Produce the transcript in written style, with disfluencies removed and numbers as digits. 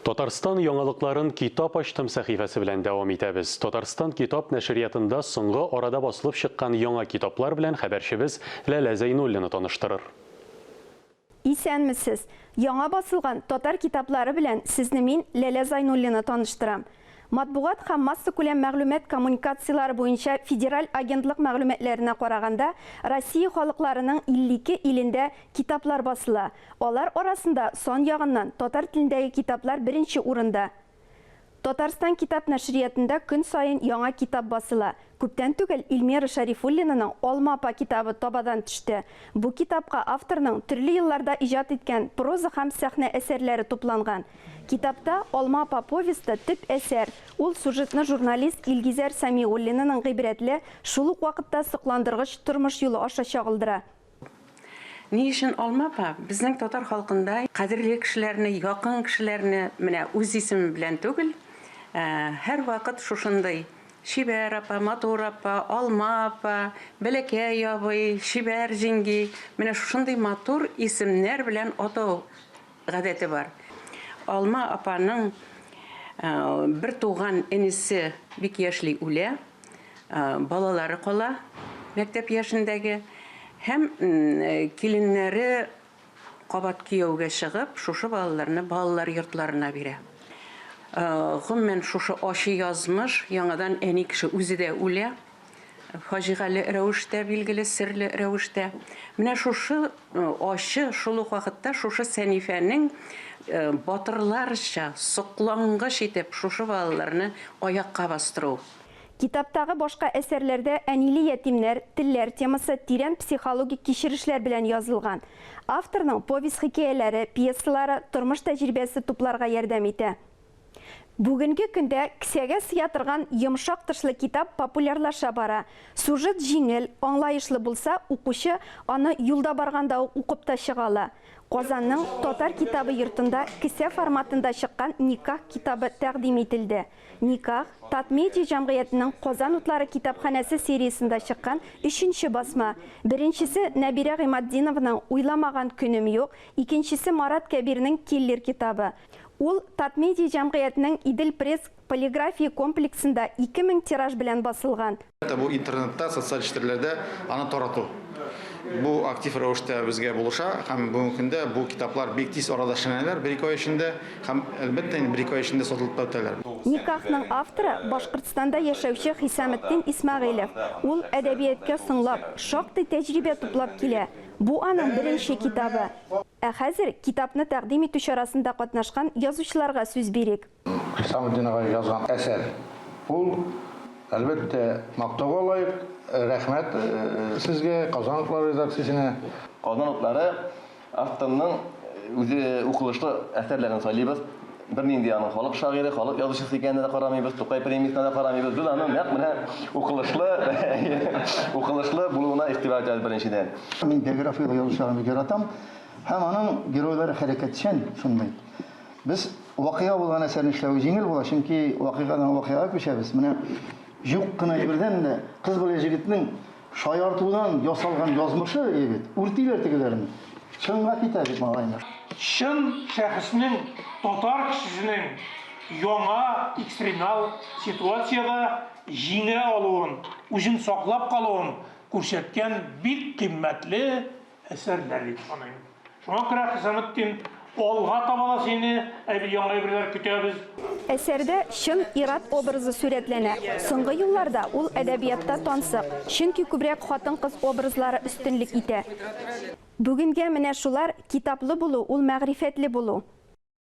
Татарстан яңалыкларын Китап ачтым сәхифәсе белән дәвам итәбез. Татарстан китап нәшриятында соңгы арада басылып чыккан яңа китаплар белән хәбәрчебез Ләлә Зәйнуллина таныштырыр. Исәнмесез! Яңа басылган татар китаплары белән сезне мин, Ләлә Зайнуллина таныштырам. Матбугат һәм массакүләм мәгълүмат коммуникацияләре буенча федераль агентлык мәгълүматларына караганда, Россия халыкларының 52 илендә китаплар басыла. Алар арасында сан ягыннан татар телендәге китаплар беренче урында. Татарстан китап нәшриятында көн саен яңа китап басыла. Күптән түгел Эльмира Шәрифуллинаның Алма апа китабы табадан төште. Бу китапка авторның төрле елларда иҗат иткән проза һәм сәхнә әсәрләре тупланган. Китапта Алма апа повесте төп әсәр, ул сюжетны журналист Илгизәр Сәмигуллинаның гыйбрәтле, шул ук вакытта сокландыргыч тормыш юлы аша чагылдыра. Ни өчен Алма апа? Безнең татар халкында кадерле кешеләрне, якын кешеләрне менә үз исеме белән түгел, һәрвакыт шушындый чибәр апа, матур апа, алма апа, бәләкәй абый, чибәр җиңги, менә шушындый матур исемнәр белән атау гадәте бар. Алма апаның бертуган энесе бик яшьли үлә. Балалары кала мәктәп яшендәге һәм киленнәре кабат кияүгә чыгып, шушы балаларны балалар йортларына бирә. Гомумән, шушы ачы язмыш, яңадан әни кеше үзе дә үлә. Фаҗигале рәвештә, билгеле, серле рәвештә. Менә шушы ачы, шул ук вакытта шушы Сәнифәнең батырларча, соклангыч итеп шушы балаларны аякка бастыру. Китаптагы башка әсәрләрдә әниле ятимнәр, телләр темасы тирән психологик кичерешләр белән язылган. Авторның повесть-хикәяләре, пьесалары тормыш тәҗрибәсе тупларга ярдәм итә. Бүгенге көндә кесәгә сыя торган йомшак тышлы китап популярлаша бара. Сюжет җиңел, аңлаешлы булса, укучы аны юлда барганда ук укып та чыга ала. Казанның Татар китабы йортында кесә форматында чыккан Никах китабы тәкъдим ителде. Никах, Татмедиа җәмгыятенең Казан утлары китапханәсе сериясендә чыккан өченче басма. Беренчесе Нәбирә Гыйматдинованың Уйламаган көнем юк, икенчесе Марат Кәбирнең Киллер китабы. Ул Татмедиа җәмгыятенең Идел-Пресс полиграфия комплексында 2000 тираж белән басылган. Бу интернетта, социаль челтәрләрдә аны тарату. Бу актив рәвештә безгә булыша һәм бүгенге көндә бу китаплар бик тиз арада эшләнәләр, бер-ике ай эчендә һәм, әлбәттә инде, бер-ике ай эчендә сатылып та үтәләр. Никах ның авторы, Башкортстанда яшәүче Хисаметдин Исмәгыйлев. Ул әдәбияткә соңлап, шактый тәҗрибә туплап килә. Бу аның беренче китабы. Ә хәзер китапны тәкъдим итү чарасында катнашкан язучыларга сүз бирик. Хисаметдин агай язган әсәр. Ул, әлбәттә, мактауга лаек. Рәхмәт сезгә, Казан утлары редакциясенә. Казан утлары авторның үзе укылышлы әсәрләрен сайлыйбыз. Бернинди аның халык шагыйре, халык язучысы икәненә дә карамыйбыз, Тукай премиясенә дә карамыйбыз. Без аның нәкъ менә укылышлы, укылышлы булуына игътибар итәбез беренчедән. Мин биографияле язучыларны бик яратам. Һәм аның геройлары хәрәкәтчән шундый. Без вакыйга булган әсәрне эшләве җиңел була, чөнки вакыйгадан вакыйгага күчәбез. Менә юк кына әйбердән дә кыз белән җегетнең Шаяртудан ясалган язмышы егет, үртиләр тегеләрне. Чынга китә бит малайлар. Чын шәхеснең, татар кешесенең яңа экстремал ситуациядә җиңә алуын, үзен саклап калуын күрсәткән бик кыйммәтле әсәрләр дип саныйм. Шуңа күрә, Хисаметдин, алга таба да сине әйбер, яңа әйберләр көтәбез. Әсәрдә чын ир-ат образы сурәтләнә. Соңгы елларда ул әдәбиятта тансык, чөнки күбрәк хатын-кыз образлары өстенлек итә. Бүгенгә менә шулар, китаплы булу ул мәгърифәтле булу.